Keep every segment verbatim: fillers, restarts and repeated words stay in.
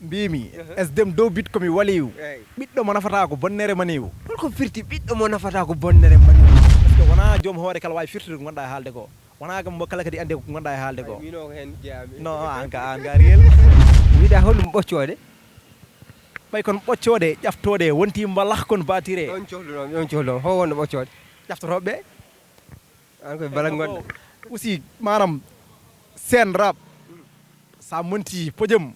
Mbimi, S D M dow bit komi waliyu. Ɓiɗɗo mo nafata ko bonnere maniyu. Holko firti ɓiɗɗo mo nafata ko bonnere maniyu? Parce que wona joom hoore kala wawi firtude ko gonɗa e haalde ko. Wona kam mo kala kadi ande ko gonɗa e haalde ko. Mino ko hen jeeyami. No, an ka, an ka riyel. Wiɗa holɗum ɓoccode? Ɓay kon ɓoccode, ƴaftode, wonti mbalax kon batire. On cohluno, on cohluno. Ho wonno ɓoccode? Ƴaftotoɓe. An koye balak gonɗa. Aussi, manam, scène rap, sa monti podium,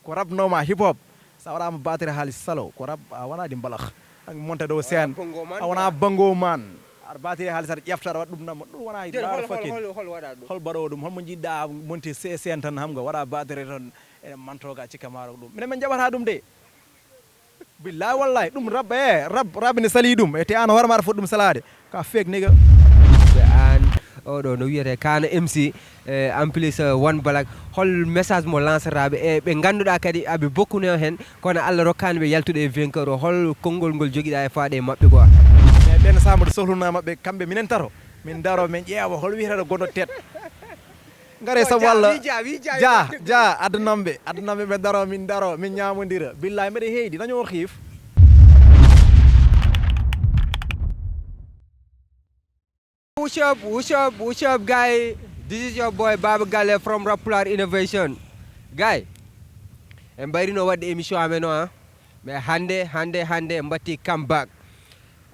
ko rap noma hip hop, sa waɗama batire haalis salo, ko rap a wona ɗi mbalax. An monte dow scène, a wona bango man. Aɗa batire haalis aɗa ƴefta aɗa waɗa ɗum namma. Ɗum wona hip hop. Hol baɗowo ɗum, holmo jiɗɗa monti scène tan hamga waɗa batire ton ene mantoga cikka maro ɗum. Minen min jaɓata ɗum de. Billahi wallahi ɗum rab e rab rab ne sali ɗum e te an hoore maɗa foti ɗum salade ka fek nega. An oɗo no wiyete kana M C, en plus one black, hol message mo lanceraɓe e ɓe ganduɗa kadi aɓe bokkuno hen kono Allah rokkani ɓe yaltude e vainqueur o, hol konngol ngol joguiɗa e faade e mabɓe quoi? Mais ɓen samude sohluna mabɓe kamɓe minen tato min daro min ƴeewa hol wiyata gonɗo tet. Ngare sabu Allah. Ja, ja, addanamɓe, addanamɓe ɓe daro min daro min ñamodira billahi mbeɗa heydi daño o xiif. What's up, what's up, what's up, guy? This is your boy Baba Gale from Rap Pulaar Innovation. Guy, en mbayri no wadde émission amen o, hein? Mais hande, hande, hande en batti comeback.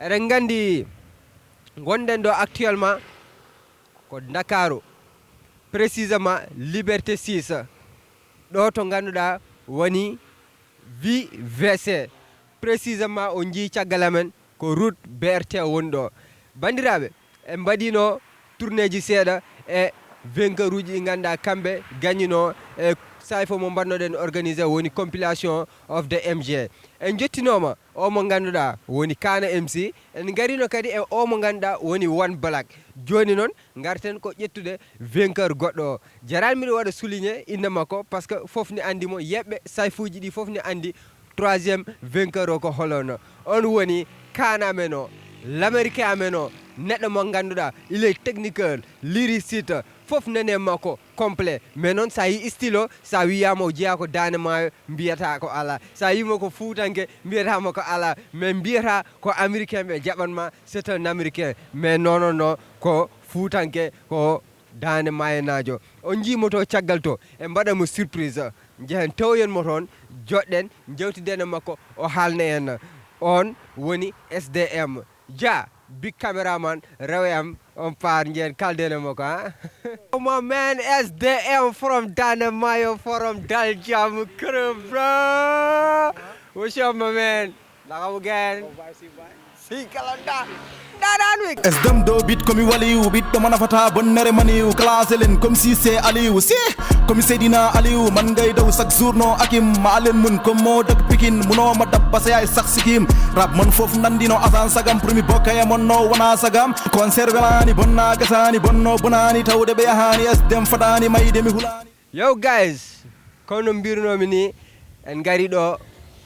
Eɗen gandi gonɗen ɗo actuellement ko Ndakaaru, précisément Liberté six, ɗo to ganduɗa woni V V C, précisément o jii caggal amen ko route B R T o woni ɗo. Bandiraɓe, en mbaɗino tourneji seeɗa e vainqueur uji ɗi ganduɗa kamɓe gagnino e saay fof mo mbannoɗen organisé woni compilation of the M J. En jottinoma o mo ganduɗa woni Kana M C, en garino kadi e o mo ganduɗa woni One Black. Joni noon garten ko ƴettude vainqueur goɗɗo o. Jarani miɗo waɗa souligné inde makko par ce que fof ne andi mo, yeɓɓe sayfuji ɗi fof ne andi troisième vainqueur o ko holono. On woni Kana amen o, l'américain amen o, neɗɗo mo ganduɗa il est techniqueur, lyriciste, fof nani e makko complet. Mais noon sa yi style o, sa wiyama o jeeya ko Dande Maayo, mbiyata ko ala. Sa yimo ko fuutanke, mbiyatama ko ala. Mais mbiyata ko américain ɓe jaɓanma, c'est un américain. Mais non, non, non, ko fuutanke, ko Dande Maayo najo. On jii mo to caggal to, en mbaɗa mo surprise. Njehen tawoyen mo toon, joɗɗen, jewtiden e makko, o haalna en. On woni S D M. Ja, big cameraman, rewe am, on paar njehen kalden e makko, ha? My man S D M from Dande Maayo, from Daljam Crew, bro. What's up, my man? Naka mu gain? Si kalanda. Daran week. S D M dow bit komi waliyu ɓiɗɗo mo nafata bonnere maniyu classe len comme si c'est Aliou si komi Seydina Aliou man ngay daw chaque jour no akim ma alen mun comme mo dak pikin muno ma dabba sa yaay sax sikim rap man fof nandino asan sagam pour mi bokka e mon no wona sagam concert welani bonna gasani bonno bonani tawde ɓe yahani S D M fadani mayde mi hulani. Yo guys, kono mbirnomi ni en gari ɗo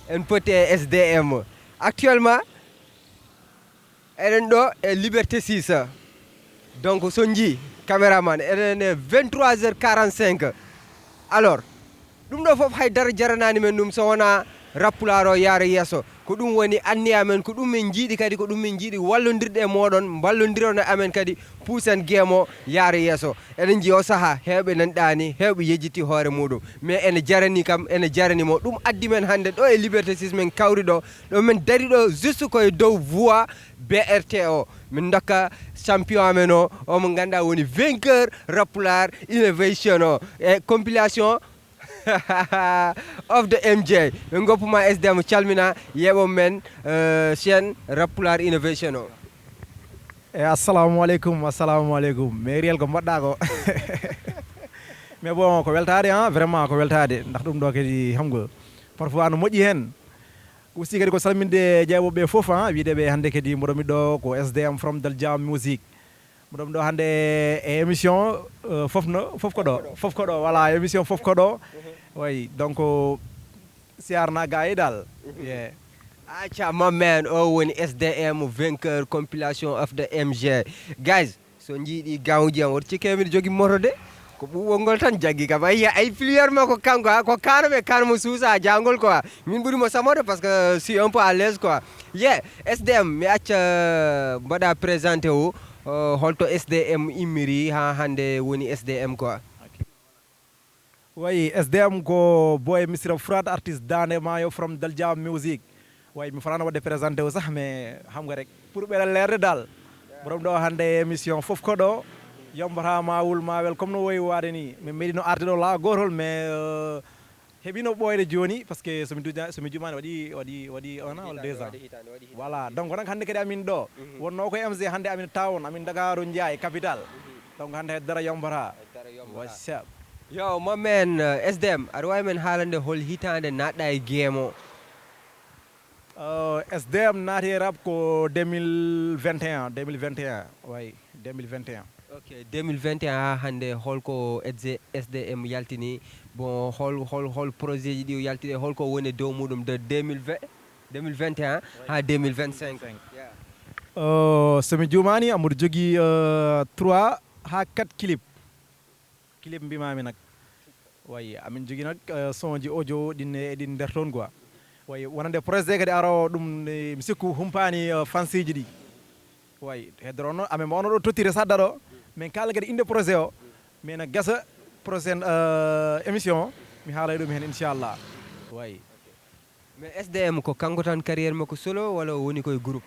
en poti e S D M. Actuellement eɗen ɗo e Liberté six. Donc so jii caméraman eɗen e vingt-trois heures quarante-cinq. Alors ɗum ɗo fof hay dara jaranani men ɗum so wona rap pulaar o yaara yeeso. Ko ɗum woni anniya men, ko ɗum min jiiɗi kadi, ko ɗum min jiiɗi wallondirde e moɗon, mballondiron e amen kadi, puusen game o yaara yeeso. Eɗen jii o saha hewɓe nanɗani, hewɓe yejjiti hoore muɗum. Mais ene jarani kam, ene jarani mo. Ɗum addi men hande ɗo e Liberté six min kawri ɗo. Ɗo min dari ɗo juste koye dow voie B R T o. Min dokka champion amen o, o mo ganduɗa woni vainqueur rap pulaar innovation o. E compilation of the M J. Min goppuma S D M calmina yeɓo men, eh, chaîne rap pulaar innovation o. E assalamu aleykum, assalamu aleykum. Mais réel ko mbaɗɗa ko? Mais bon ko weltade, hein, vraiment ko weltade. Ndax ɗum ɗo kadi xam nga parfois no moƴƴi hen. Aussi kadi ko salminde jeeɓoɓe fof, hein, wiide ɓe hande kadi mboɗo mi ɗo ko S D M from Daljam Music. Mboɗo mi ɗo hande e émission, euh, fof no, fof ko ɗo, fof ko ɗo, voilà, émission fof ko ɗo. Oui, donc, siarna gars yi daal. Yeah. Aca, my man, o woni S D M, vainqueur compilation of the M J. Guys, so jiiɗi gawji am, woto cikke miɗo jogi moto de. Ko ɓuuɓol ngol tan jaggi kam. Ayi, ayi, plier ma ko kanko, ha, ko kaano ɓe kaano mo suusa jangol quoi. Min ɓuri mo samoto parce que je suis un peu à l'aise quoi. Ye, S D M, mi acca mbaɗa présenté o, euh, holto S D M immiri ha hande woni S D M quoi. Wayi, S D M ko boy Misira Frat, artiste Dande Maayo from Daljam Music. Wayi, mi fotano wadde présenté o sah, mais xam nga rek, pour ɓeɗa leerde dal. Borom ɗo hande émission fof ko ɗo, yombata ma wul ma wel comme no woyi waade ni. Min meɗino arde ɗo la gotol, mais euh, heɓino ɓooyde joni parce que somi duja somi jumani waɗi waɗi waɗi un an walla deux ans. Voilà, donc nag hande kadi amin ɗo wonno ko M C, hande amin town, amin Dakaru Njaay capital. Donc hande dara yombata. What's up? Yo, ma men, euh, S D M, aɗa wawi men haalande hol hitande naɗɗa e geemo? Euh, S D M naati e rap ko deux mille vingt et un, deux mille vingt et un, wayi, deux mille vingt et un. Ok, deux mille vingt et un ha hande, holko S D M yaltini? Bon, hol hol hol projet ji ɗi o yaltini, holko woni e dow muɗum de deux mille vingt, deux mille vingt et un ha deux mille vingt-cinq? Euh, somi jumani, amuɗo jogii euh, trois ha quatre clip. Clip mbimami nag. Wayi, amin jogii nag euh, son ji audio ɗin e ɗin nder toon quoi. Wayi, wonande projet kadi arowo ɗum, eh, mi sikku humpani euh, fansiji ɗi. Wayi, heddoro noon amin mbawno ɗo tottire sadda ɗo, min kaala kadi inde projet o. Min gasa prochaine euh, émission mi haalay ɗum heen inchallah. Wayi. Mais S D M ko kanko tan carrière makko solo walla o woni koye groupe?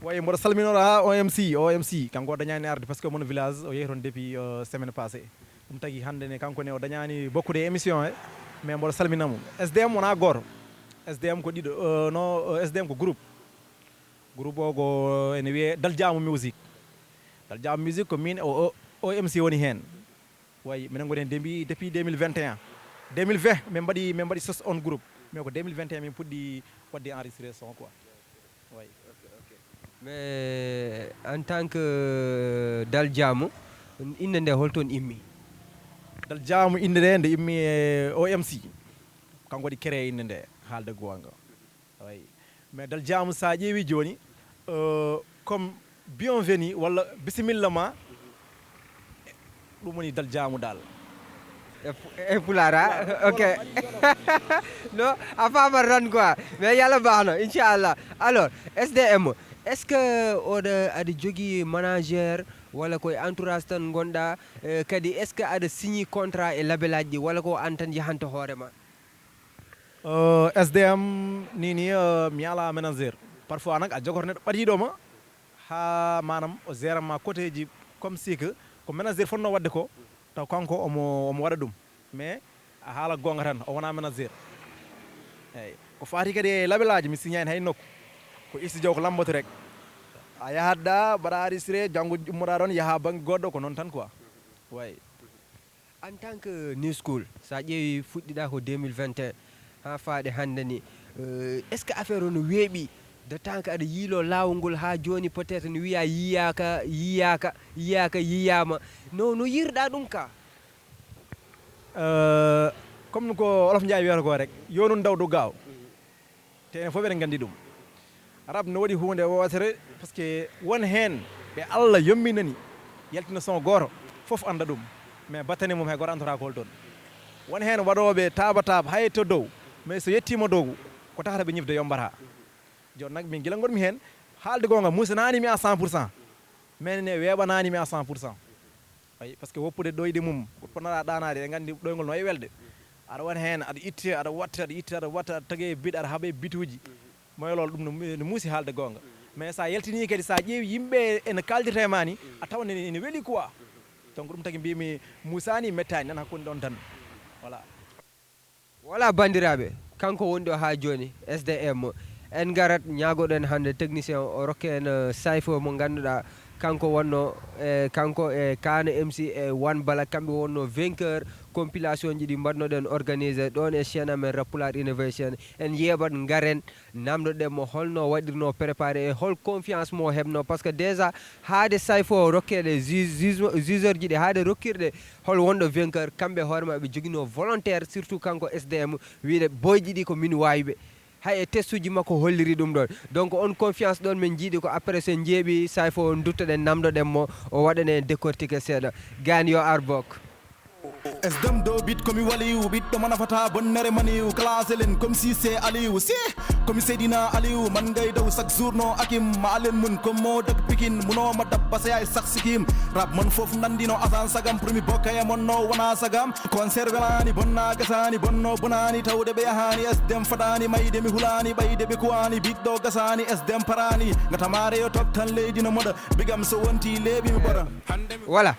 Wayi, mboɗo salminoɗo ha O M C, O M C kanko o dañani arde parce que mon village o yehi toon depuis euh, semaine passée. Ɗum tagi hande ne kanko ne o dañani bokkude e émission he, mais mboɗo salmina mo. S D M wona goto. S D M ko ɗiɗo euh, no euh, S D M ko groupe. Groupe o ko ene wiye Daljaamu Music. Daljaamu Music ko min o, o, O M C woni heen. Wayi, minen ngoni heen depuis depuis deux mille vingt et un. Deux mille vingt min mbaɗi min mbaɗi sos on groupe, mais ko deux mille vingt et un min puɗɗi waɗde enregistré son quoi. Wayi. Mais en tant que euh, Daljaamu, inde nde holton immi? Daljaamu inde nde nde immi e O M C. Kanko waɗi créé inde nde, haalde goonga. Wayi. Mais Daljaamu sa ƴeewi jooni euh, comme bienvenue walla bisimilla ma, ɗum woni Daljaamu dal. E pu- e pulaar a? Ok. Non, a famat tan quoi. Mais yalla baxno inchallah. Alors, S D M, est ce que oɗo aɗa jogii manager walla koye entourage tan ngonɗa? Eh, kadi est ce que aɗa signi contrat e labelaji ɗi walla ko an tan yahanta hoorema? Euh, S D M ni ni euh, mi ala manager. Parfois nag a jogor neɗɗo ɓadiɗo ma ha manam o gérama côtéji comme si que ko manager fonno wadde ko, taw kanko omo omo waɗa ɗum. Mais a haala gonga tan, o wona manager. Eyyi, ko fati kadi e labelaji mi signani hay nokku. Ko isti jaw ko lamboto rek. A yahat ɗa mbaɗa enregistré, janngo ummoɗa ɗon yaha bangge goɗɗo, ko noon tan quoi. Wayi. En tant que new school, sa ƴeewi fuɗɗiɗa ko deux mille vingt et un ha faade hannde ni, euh, est ce que affaire o no weeɓi? De temps que aɗa yiilo laawol ngol ha jooni peut être no wiya yiyaka yiyaka yiyaka yiyama, no no yirɗa ɗum ka? Euh, comme ko olof njaay wiyata ko rek, yonun daw du gaaw. Te enen fof eɗen nganndi ɗum. Rap no waɗi huunde wootere, parce que won heen ɓe Allah yomminani yaltina son gooto, fof annda ɗum. Mais battane mum hay gooto anndataa ko hol toon. Won heen waɗooɓe taaba taaba hay to dow, mais so yettiima dow, ko tawata ɓe ñifde yombataa. Jooni nag min gila ngonmi heen, haalde goonga musanaani mi à cent pour cent, mais ne weeɓanaani mi à cent pour cent. Ayi, parce que woppude ɗoyɗi mum, ko ponnoɗaa ɗaanaade, eɗen nganndi ɗoyngol no wayi welde. Aɗa wona heen, aɗa itte, aɗa watte, aɗa itte, aɗa watte, aɗa tagee bit, aɗa haɓee bituuji. Moye lool ɗum no mu- no muusi haalde goonga. Mais so a yaltinii kadi, so a ƴeewi yimɓe ene kaaldirta e maa ni, a tawan ene ene weli quoi. Donc ɗum tagi mbiymi muusaani, mettaani, nan hakkunde ɗon tan. Voilà. Voilà, banndiraaɓe, kanko woni ɗo haa jooni, S D M. En ngarat, ñaagoɗen hannde technicien o, o rokke en, eh, sayfo mo ngannduɗaa, kanko wonno, eh, kanko e Kaana M C e One Bala, kamɓe wonno vainqueur compilation ji ɗi mbaɗnoɗen organisé ɗon e chaîne amen Rap Pulaar Innovation. En yeeɓat, ngaren, namdoɗen mo holno waɗirno préparé e hol confiance mo heɓno, parce que déjà haade sayfo o rokkeede juge, juge, jugeurji ɗi, haade rokkirɗe hol wonɗo vainqueur, kamɓe hoore maɓɓe joginoo volontaire, surtout kanko S D M, wiide boyji ɗi ko min waawi ɓe. Hay e testuji makko holliri ɗum ɗon. Donc on confiance ɗon min jiiɗi ko après so en jeeɓi sayfo o, duttoɗen namdoɗen mo, o waɗana en décortiqué seeɗa. Gaan yo ar bok. S D M dow bit komi waliyu, ɓiɗɗo mo nafata bonnere maniyu, classe len comme si c'est Aliou si, komi Seydina Aliou, man ngay daw chaque jour no Akim, ma alen mun comme mo dak pikin, muno ma dabba sa yaay sax sikim, rap mon fof nandino asan sagam, pour mi bokka e mon no wona sagam, concert welani bonna gasani bonno bonani tawde ɓe yahani, S D M fadani mayde mi hulani ɓayde ɓe kuwani, biɗɗo gasani S D M parani, gatamare yo top tan leydi no moɗa, bigam so wonti leeɓi mi ɓoɗa. Voilà.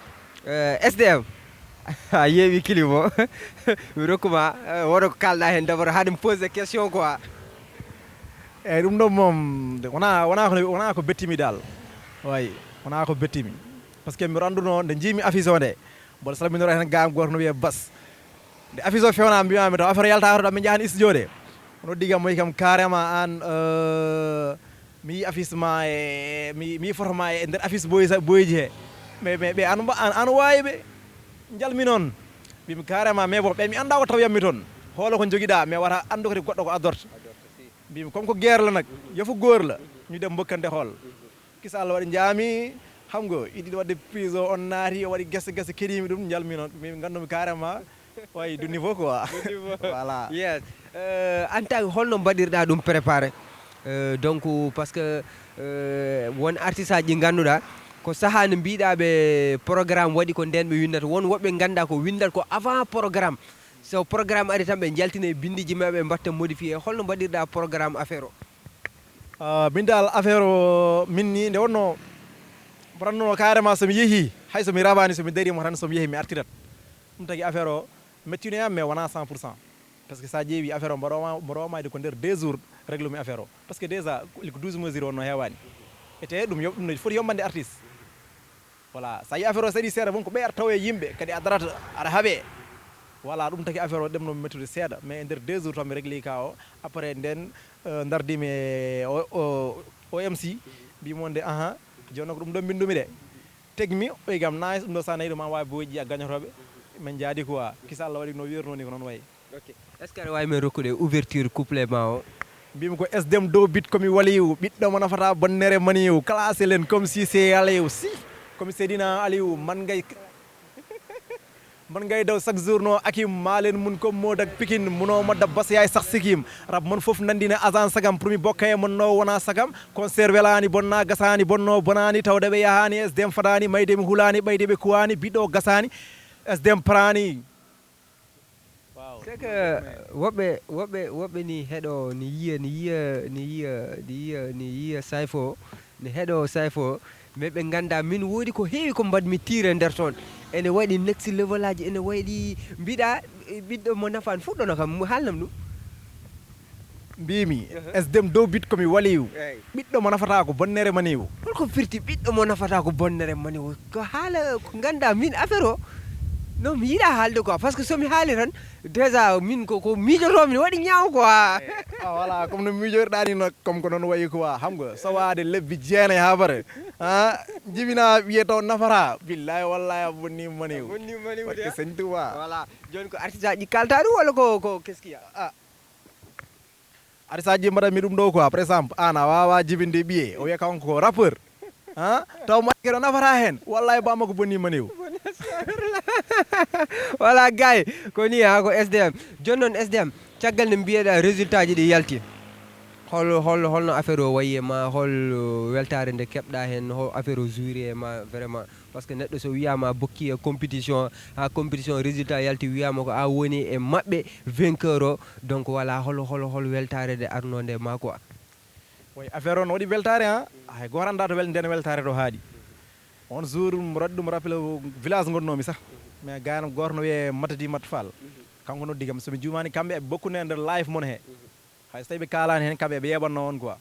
Euh, S D M. A yeewi clip o. Mi rokkuma, euh, woto ko kalɗa hen d'abord haade mi pose question quoi. Eyyi, ɗum ɗo moom wona wona ko wona ko bettimi dal. Way, wona ko bettimi. Parce que mbiɗo annduno nde jiimi affiche o nde, mboɗo salminora heen gayam gooto no wiyee Bas. Nde affiche o fewna mbiyami taw affaire yalta to ɗam min njahani studio de. Ono digam moy kam carrément an, euh, mi yi affiche ma e mi mi photo ma e nder affiche boy boyji he. Mais mais ɓe an an wawi ɓe. Njalmi noon. Mbimi carrément mais bon ɓe mi annda ko taw yammi toon. Hoolo ko jogiɗa mais wata anndu kadi goɗɗo ko addorta. Mbimi comme ko guerre la nag, yofu góor la, ñu dem mbëkkante xool. Gis Allah waɗi njaami, xam nga iɗi waɗde prise o on naati o waɗi gese gese keɗimi ɗum, njalmi noon min ngandumi carrément. Way du niveau quoi. Voilà. Yes. Euh, en tant que holno mbaɗirɗa ɗum préparé? Euh, donc parce que euh, won artiste aji ɗi ngannduɗa ko saha no mbiɗa ɓe programme waɗi ko nden ɓe windata, won woɓɓe ngannda ko windat ko avant programme. So programme ari tan ɓe njaltina e bindiji maɓɓe mbatta modifié, holno mbaɗirɗa programme affaire o? Ah, min dal affaire o min ni nde wonno mboɗo annduno carrément somi yeehi, hay somi rabani somi darima tan somi yeehi mi artirat. Ɗum tagi affaire o mettino yam mais wona cent pour cent. Parce que sa ƴeewi affaire o mboɗo wa- mboɗo wamayde ko nder deux jours réglo mi affaire o. Parce que déjà ko douze mesures wonno hewani. Ete ɗum yo- ɗum no foti yombande artiste. Voilà, sa yi affaire o saɗi seeɗa won ko ɓe ar tawoye yimɓe kadi a darata aɗa haaɓe. Voilà, ɗum taki affaire o ɗemno mettude seeɗa mais e nder deux jours tan mi régli ka o. Après nden euh, dardimi e o- o- omc, mbimo nde aha, jono ko ɗum ɗo mbindumi de. Tegmi o yigam nice, ɗum ɗo sa nayi ɗum an wawi boyji a gañotoɓe. Min jaadi quoi, kisa Allah waɗi no wirno ni ko noon wayi. Ok. Est ce que aɗa wawi min rokkude ouverture couplet ma o? Mbimi ko S D M dow bit komi waliyu, ɓiɗɗo mo nafata bonnere maniyu, classe len comme si c'est Aliou si, komi Seydina Aliou, man ngay man ngay daw chaque jour no Akim, malen mun comme modak pikin, muno madda bas yaay sax sikim, rab mon fof nandina agent sagam, pour mi bokka e mon no wona sagam, concert welani bonna gasani bonno bonani tawde ɓe yahani, S D M fadani mayde mi hulani ɓayde ɓe kuwani, biɗo gasani, S D M prani. C'est que woɓɓe woɓɓe woɓɓe ni heɗo ni yiya ni yiya ni yiya ni yiya ni yiya sayfo ni heɗo sayfo, mais ɓe ganda min woodi ko heewi ko mbaɗmi tire nder toon. Ene waɗi next level aji, ene waɗi mbiɗa ɓiɗɗo mo nafani fuɗɗono kam haalnam ɗum. Mbimi, S D M dow bit komi waliyu, ɓiɗɗo mo nafata ko bonnere maniyu. Holko firti ɓiɗɗo mo nafata ko bonnere maniyu? Ko haala ko ganda min affaire o no mi yiɗa haalde quoi, parce que somi haali tan déjà min ko ko miijotomi ne waɗi ñaaw quoi. Ah, voilà, comme no miijorɗa ni no comme ko noon wayi quoi, xam nga so waade lebbi jeenay ha bare, ah, jibina wiye taw nafata, billahi wallahi a bonni maniyu. Bonni maniyu Barke Sëñ Tuba. Voilà. Joni ko artiste aji kalta ɗum walla ko ko keskiya? Ari sa jimbaɗa mi ɗum ɗo quoi, par exemple an a wawa jibinde ɓiye o wiya kanko ko rappeur, ah, taw mo keɗo nafata hen, wallahi bamma ko bonni maniw. Voilà gay, ko ni ha ko S D M. Joni noon S D M, caggal nde mbiyeɗa résultat ji ɗi yalti, hol hol holno affaire o wayi e ma, hol weltare nde keɓɗa hen, hol affaire o juiri e ma vraiment? Parce que neɗɗo so wiyama bokki e compétition, ha compétition résultat yalti wiyama ko a woni e maɓɓe vainqueur o, donc voilà hol hol hol weltare nde arnode e ma quoi? Way affaire o no waɗi weltare ha hay goto anda to wel nden weltare to haaɗi. On jour mboɗo waɗi ɗum rappelé village gonnomi sah, mais gayanam goto no wiye Matadi Mat Fall, kanko noddi kam somi jumani kamɓe eɓe bokkude e nder live mon he, hay so tawi ɓe kalani hen kamɓe eɓe yeɓanno on quoi.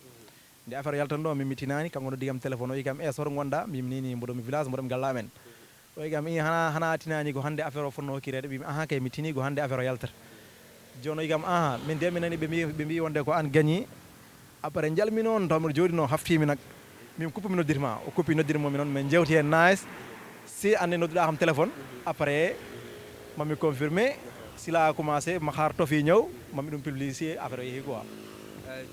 Nde affaire o yaltan ɗo min mi tinani, kanko noddi kam téléphone o wi kam e soto gonda, mbimi nini mboɗomi village mboɗomi galle amen. O wi kam i hana hana tinani ko hande affaire o fonno hokkirede, mbimi aha kay mi tini ko hande affaire o yaltata. Joni o wi kam aha min de mi nani ɓe mbi ɓe mbi wonde ko an gagni. Après jalmi noon taw mbiɗo jooɗi no haftimi nak, min kuppu mi noddirma, o kuppi noddirmomi noon min jewti hen nice. Si ande nodduɗa kam téléphone, après mami confirmé, sila commencé ma xaar tofi ñëw, mami ɗum publicité affaire o yeehi quoi.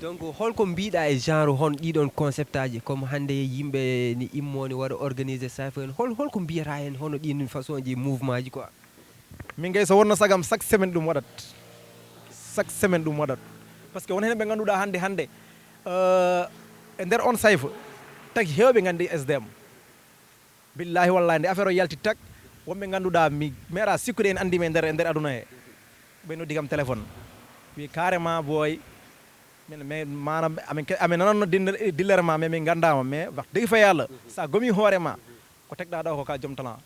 Donc holko mbiɗa e genre hon ɗiɗon concept aji comme hande yimɓe ni immo ni waɗa organisé safo en, hol holko mbiyata hen hono ɗin façon ji mouvement ji quoi? Min kay so wonno sagam, chaque semaine ɗum waɗat. Chaque semaine ɗum waɗat. Parce que won heen ɓe ngannduɗaa hannde, hannde, euh, e nder on sayfa, tagi heewɓe nganndi S D M. Billahi wallahi, nde affaire o yalti tak, wonɓe ngannduɗaa mi meeɗa sikkude en anndi mi e nder, e nder aduna he. Ɓe noddi kam téléphone. Wi carrément, boy, min, min, maanaam, amin ke-, amin nananno dille-, dillere ma, mais min nganndaama, mais wax dëgg fa Yàlla, sa gomi hoore ma, ko tegɗa ɗo ko ka joom talent.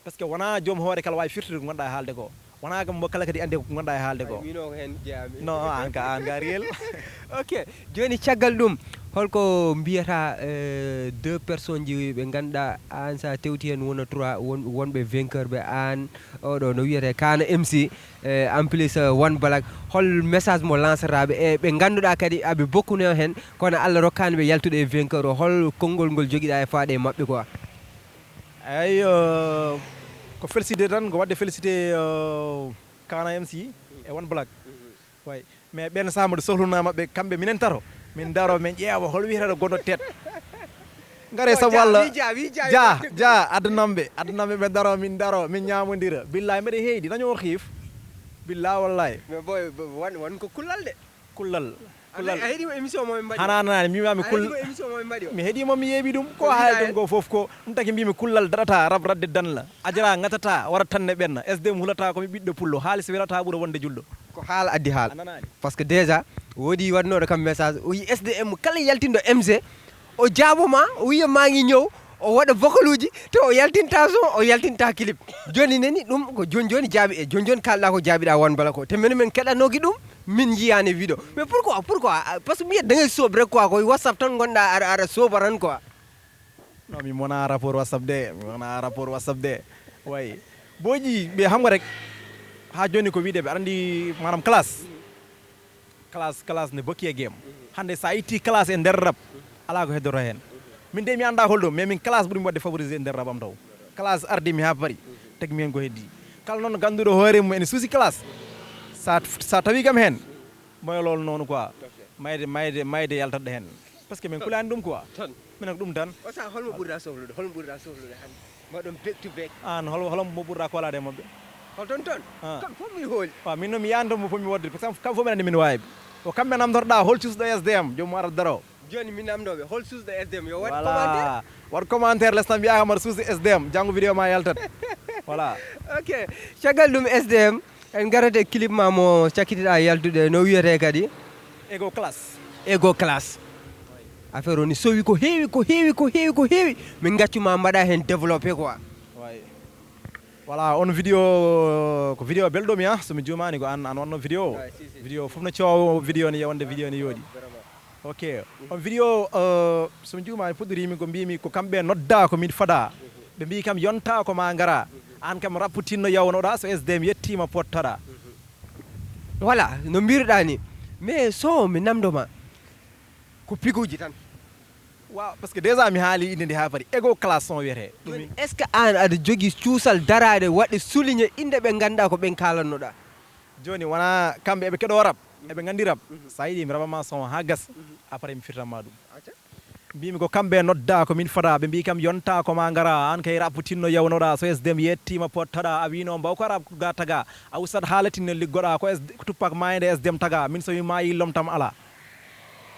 Parce que wona joom hoore kala waawi firtude ko ngonɗa e haalde ko. Wona kam mo kala kadi anndi ko ngonɗa e haalde ko. Ay, min o ko heen jeyaami. Non, an ka, an ka réel. Ok, jooni caggal ɗum, holko mbiyata, euh, deux personnes ji ɓe ngannduɗaa aan sa tewti heen wona trois, won-, wonɓe vainqueur ɓe aan, oɗo no wiyete Kaana M C, euh, en plus, euh, One Black, hol message mo lanceraɓe e ɓe ngannduɗaa kadi aɓe bokkuno heen, kono Allah rokkaani ɓe yaltude e vainqueur o, hol konngol ngol jogiɗa e faade e maɓɓe quoi? Eyi, euh, ko félicité tan, ko waɗde félicité, euh, Kaana M C e One Black. Way. Mais ɓen saha mboɗo sohluna maɓɓe, kamɓe minen tato, min daro, min ƴeewa hol wiyetee ɗo gondo tet. Ngare sabu Allah. Wi ja, wi ja, ja, ja, addanamɓe, addanamɓe ɓe daro, min daro, min ñaamondira. Billahi mbeɗa heydi, daño o xiif. Billahi wallahi. Mais boy, bo-, wan, wan ko kullal de. Kullal. Kullal. A heɗima émission mo min mbaɗi o? Hana nani, mi wiyami A kul-, heɗima émission mo min mbaɗi o? Mi heɗima, mi yeeɓi ɗum. Ko Ko wiya haalɗum e ko fof ko, ɗum tagi mbimi kullal daɗata, rab radde danla. Ajara gatata, wara tanne ɓenna. S D M hulata ko mi ɓiɗɗo pullo. Haalis welata ɓura wonde julɗo. Ko haala addi haala. A nanaani? Parce que déjà, woodi waɗnooɗo kam message, o yi S D M kala yaltinɗo M C, o jaabo ma, o wiya maa ngi ñëw, o waɗa vocal uji, te o yaltinta son, o yaltinta clip. Jooni nani ɗum ko jooni jooni jaabi e jooni jooni kaalɗa ko jaabiɗa One Black ko. Te minen min keɗanooki ɗum, min njiyaani vidéo. Mais pourquoi, pourquoi? Parce que mbiyat da ngay sóob rek quoi, ko WhatsApp tan ngonɗa aɗa, aɗa sóoba tan quoi. Non, mi wona rapport WhatsApp de, mi wona rapport WhatsApp de. Way. Booji, ɓe xam nga rek, haa jooni ko wiide ɓe aɗa anndi maanaam classe. Classe, classe ne bokki e game. Hannde sa itti classe e nder rap, alaa ko heddoto heen. Min de mi annda hol ɗum, mais min classe ɓuri mi waɗde favorisé e nder rap am taw. Classe ardi mi haa Paris, teg mi heen ko heddi. Kala noon gannduɗo hoore mum ene suusi classe. Sa, sa tawi kam heen, moyolol noonu quoi. Mayde, mayde, mayde yaltat heen. Parce que min kulaani ɗum quoi. Tan. Minen ko ɗum tan. O saha holmo ɓurɗa sohlude? Holmo ɓurɗa sohlude hannde? Mbaɗon back to back. Aan hol, hol mo ɓurɗa kolaade e maɓɓe? Hol ton ton? Ah. Ton fof mi hooli. Waaw, min noon mi yahan toon mo fof mi waɗde. Parce que kam fof minen anndi min waawi. Ko kamɓe namdorɗa hol cuusɗo S D M, joom mo ara daro. Jooni mi namdooɓe, hol suusɗo S D M yo waɗ commentaire? Voilà. Waɗ commentaire, les tan mbiyaa kam aɗa suusɗo S D M, janngo vidéo ma yaltat. Voilà. Ok. Caggal ɗum S D M, en ngarata e clip ma mo cakkitiɗa yaltude, no wiyetee kadi? Ego Class. Ego Class. Affaire o ni sowi ko heewi, ko heewi, ko heewi, ko heewi. Min ngaccu ma mbaɗa heen développé quoi. Way. Voilà, on vidéo, ko vidéo belɗo mi, ah, so mi juumaani ko aan, aan waɗno vidéo o. Ah, si, si. Vidéo fof no coowo, vidéo ne yewande, vidéo ne yooɗi. Vraiment. Ok. On vidéo, euh, so mi juumaani puɗɗoriimi ko mbimi ko kamɓe nodda ko min fada. Ɓe mbi kam yonta ko ma ngara. Aan kam rapputinno yawnoɗa so S D M yettima pottaɗa. Voilà, no mbiruɗa ni. Mais so mi namdo ma, ko piguji tan. Waaw, parce que déjà mi haali innde nde haa paari. Ego Class on wiyetee. Ɗum Jooni, est-ce que aan aɗa jogii cuusal daraade waɗde souligner innde ɓe ngannduɗaa ko ɓen kaalannoɗaa? Jooni wonaa kamɓe eɓe keɗoo rap, eɓe nganndi rap. Mhm. So a yiɗii mi raɓan ma son haa gas, Mhm. après mi firtan ma ɗum. Acca. Mbimi ko kamɓe nodda ko min fada, ɓe mbi kam yonta ko ma ngara, aan kay rap tinno yawnoɗa, so S D M yettima pottaɗa, a wino mbaw ko rap ga taga, a ustat haala tinno liggoɗa, ko S D, ko Tupac maayde S D M taga, min so mi maayi lomtam ala.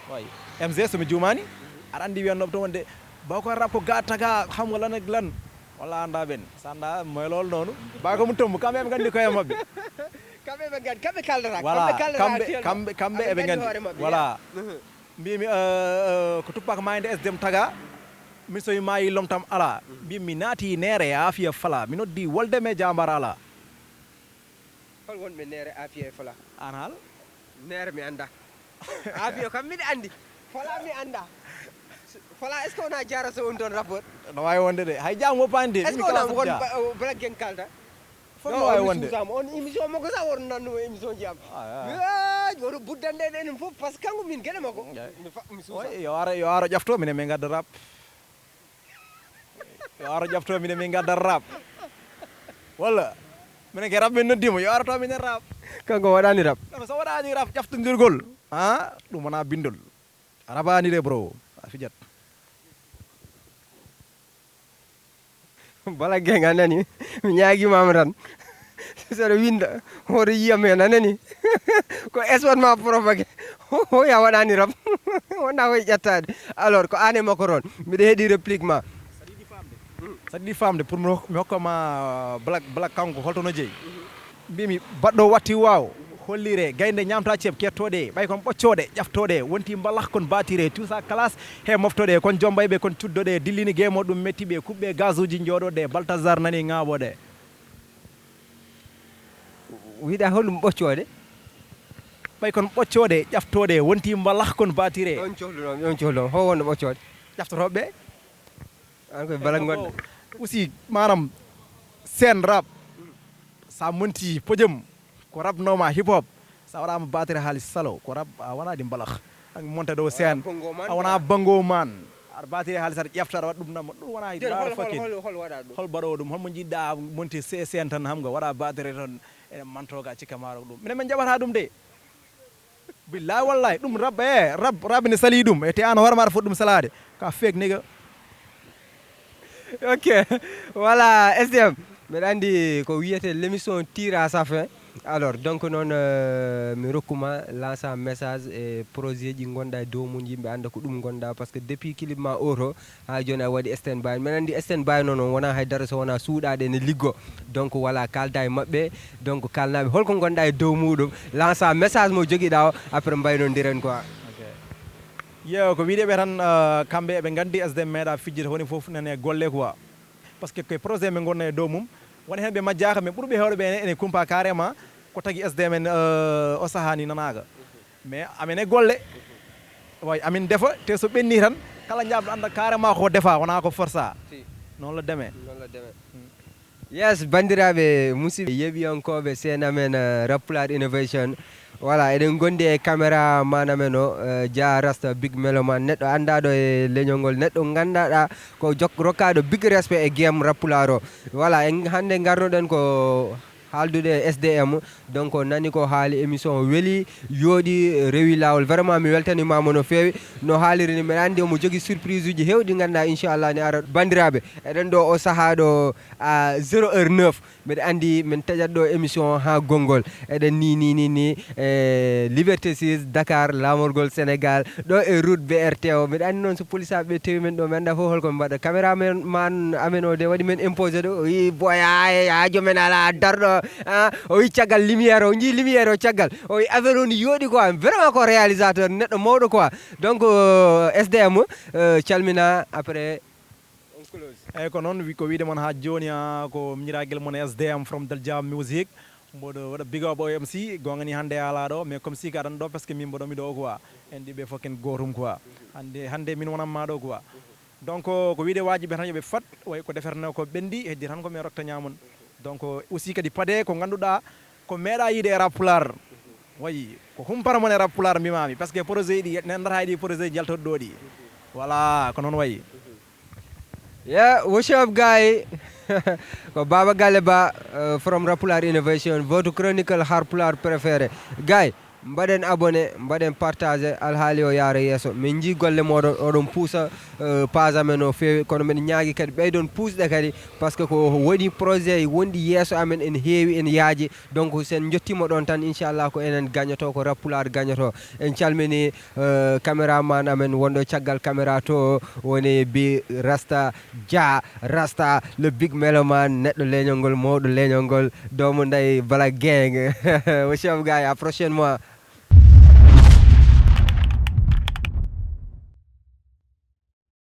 Way. M G, so mi juumaani, aɗa anndi wiyannooɓe toon wonde, ba ko rap ko ga taga, xam nga lan ak lan. Walla annda ɓen. So annda moylol noonu. Ba ko mum tombo, kamɓe ɓe nganndi koye maɓɓe. Kamɓe ɓe nganndi, kamɓe kaldata, Voilà, kamɓe kaldata kamɓe, actuellement. kamɓe, kamɓe Aɓe eɓe nganndi nganndi. hoore maɓɓe, Voilà. ya. Mhm. Mbimi, euh, euh, ko Tupac maayde S D M taga. Min so mi maayi lomtam ala. Mhm. Mbimi mi naati neere e Afia fala. Mi noddi wolde me jambar ala. Hol wonɓe neere Afia e fala? Aan haal? Neere mi annda. Afia kam miɗa anndi. Fala mi annda. Fala, est-ce que wona Jara Sow on toon rapport? No waawi wonde de. Hay jam woppaani de. Est-ce que Min wona kala won ja. ba-, o Black Gang kalda? Fof No, no waawi on mi wonde. suusaama. On émission makko sa won nannumo émission ji am. Ah, ah. Ay, woto buddande en enen fof, parce que kanko min geɗe makko. Ay. Mi fa-, mi suusa. Oy, yo ara, yo ara ƴafto, minen min ngadda rap. Yo ara ƴafto, minen min ngadda rap. Walla, minen ke rap min noddimo, yo ara to minen rap. Kanko waɗani rap. Kono so waɗani rap, ƴaftondirgol. Ah, ɗum wona bindol. A raɓaani de, bro. A fijat. Black Gang, a nani? Mi ñaagii ma tan. Saɗa winda, hoto yiyam heen, a nani? Ko eswat ma provoqué. Hoya waɗani rap. Wona hoy ƴettaade. Alors, ko aan e makko toon. Mbiɗa heɗi réplique ma. Saɗa yiɗi famde pour mi hok- mi hokka ma black black kanko holto no jeyi. Mbimi baɗɗo watti waaw. Hollire gaynde ñamta ceeb kettoɗe ɓay kon ɓoccoɗe ƴaftoɗe wonti mbalax kon batire tout ça classe he moftoɗe kon jombayɓe kon cuddoɗe dillini gemo ɗum metti ɓe kuɓɓe gazuji jooɗoɗe baltazar nani ŋaaɓoɗe. Wiɗa holɗum ɓoccoɗe? Ɓay kon ɓoccoɗe ƴaftoɗe wonti mbalax kon batire. On cohluno on cohluno ho wonno ɓoccoɗe? Ƴaftotoɓe. An koye bala gonɗa. Aussi manam scène rap sa monti podium ko rap noma hip hop sa waɗama batire haalis salo ko rap a wona ɗi mbalax an monte dow scène a wona bango man aɗa batire haalis aɗa ƴefta aɗa waɗa ɗum namma ɗum wona laara fakin. Hol mbaɗowo ɗum holmo jiɗɗa monti scène tan hamga waɗa batire tan ene mantoga cikka maro ɗum minen min jaɓata ɗum de. Billahi wallahi ɗum rabba e rab rabbi ne sali ɗum e te an hoore maɗa foti ɗum salade ka fake nigga. Ok. Voilà, S D M. Mbeɗa anndi ko wiyete l'émission tire à sa fin. Alors donc noon euh, mi rokkuma lança message e projet ji gonɗa e dow mum yimɓe annda ko ɗum gonɗa parce que depuis clip ma oto ha joni a waɗi stand by mbeɗa anndi stand by noon on wona haydara so wona suuɗaɗe ne liggo. Donc voilà kalda e maɓɓe. Donc kalnaɓe holko gonɗa e dow muɗum, lança message mo joguiɗa o après mbaynodiren quoi. Yeewa ko wiideɓe tan uh, kamɓe eɓe gandi S D M meeɗa fijjita woni fof nane golle quoi. Parce que koye projet min gonna e dow mum woni hen ɓe majjaka mais ɓurɓe hewde ɓe ene kumpa carrément ko tagi S D M en uh, o sahani nanaka. Mais amin e golle way amin defa te so ɓenni tan kala jaabɗo anda carrément ko defa wona ko forsa. Noonu la demee. Yes, bandiraɓe musidɓe yeɓiyankoɓe seen amen uh, Rap Pulaar Innovation. Voilà, eɗen gondi e caméra man amen o uh, Dia Rasta Big Meloman, neɗɗo andaɗo e leñol ngol, neɗɗo gandaɗa ko jok rokkaɗo big respect e game Rap Pulaar o. Voilà, en hande garnoɗen ko haaldude e S D M. Donc nani ko haali émission o weli, yooɗi, rewi lawol. Vraiment mi weltanimama no feewi. No haaliri ni mbeɗa andi omo jogui surprise uji hewɗi ganduɗa inchallah ne ara. Bandiraɓe, eɗen ɗo o saaha ɗo à zéro heure neuf. Mbeɗa andi min taƴat ɗo émission o ha gongol. Eɗen ni ni ni ni e Liberté six Dakar, lamorgol Sénégal, ɗo e route B R T o. Mbeɗa andi noon so polisaɓe ɓe tawi men ɗo mi anda fof holko min mbaɗa. Caméra men man amen o de waɗi men imposé ɗo, o wi boya ya jomen ala darɗo. Ah, o wi caggal lumière o jii lumière o caggal o wi affaire o ni yooɗi quoi. Vraiment ko réalisateur neɗɗo mawɗo quoi. Donc euh, S D M euh, calmina après. Eyyi ko noon wi ko wiide moon ha joni ha ko miñiraguel moon S D M from Dal Jam Music. Mboɗo waɗa big up O M C gonga ni hande ala ɗo mais comme si ka tan ɗo parce que min mboɗo mi ɗo quoi. En ɗiɓe fof ken gotum quoi. Hande hande min wonanma ɗo quoi. Donc ko wiide wajiɓe tan yooɓe fat way ko defeteno ko ɓendi heddi tan ko min rokta ñamon. Donc aussi kadi paade ko ganduɗa ko meeɗa yiide e rap pulaar. Wayi ko humpata mon e rap pulaar mbimami parce que projet ɗi nendata e ɗi projet jaltoɗo ɗo ɗi. Voilà ko noon wayi. Yeah, what's up guy? Ko Baba Galle Ba uh, from Rap Pulaar Innovation, votre chroniqueur Har Pulaar préféré. Guy, mbaɗen abonné, mbaɗen partagé, alhaali o yaara yeeso. Min jii golle moɗon, oɗon puusa uh, page amen o feewi, kono mbeɗa ñaagi kadi ɓeyɗon puusɗe kadi, parce que ko woni projet wonɗi yeeso amen en heewi, en yaaji. Donc sen jottimo ɗon tan inchallah ko enen gañoto, ko Rap Pulaar gañoto. En calmini uh, caméraman amen wonɗo caggal caméra to woni bi Rasta Dia Rasta le big meloman, neɗɗo leñol ngol, mawɗo leñol ngol, doomu nday Black Gang. What's up guy? À prochainement.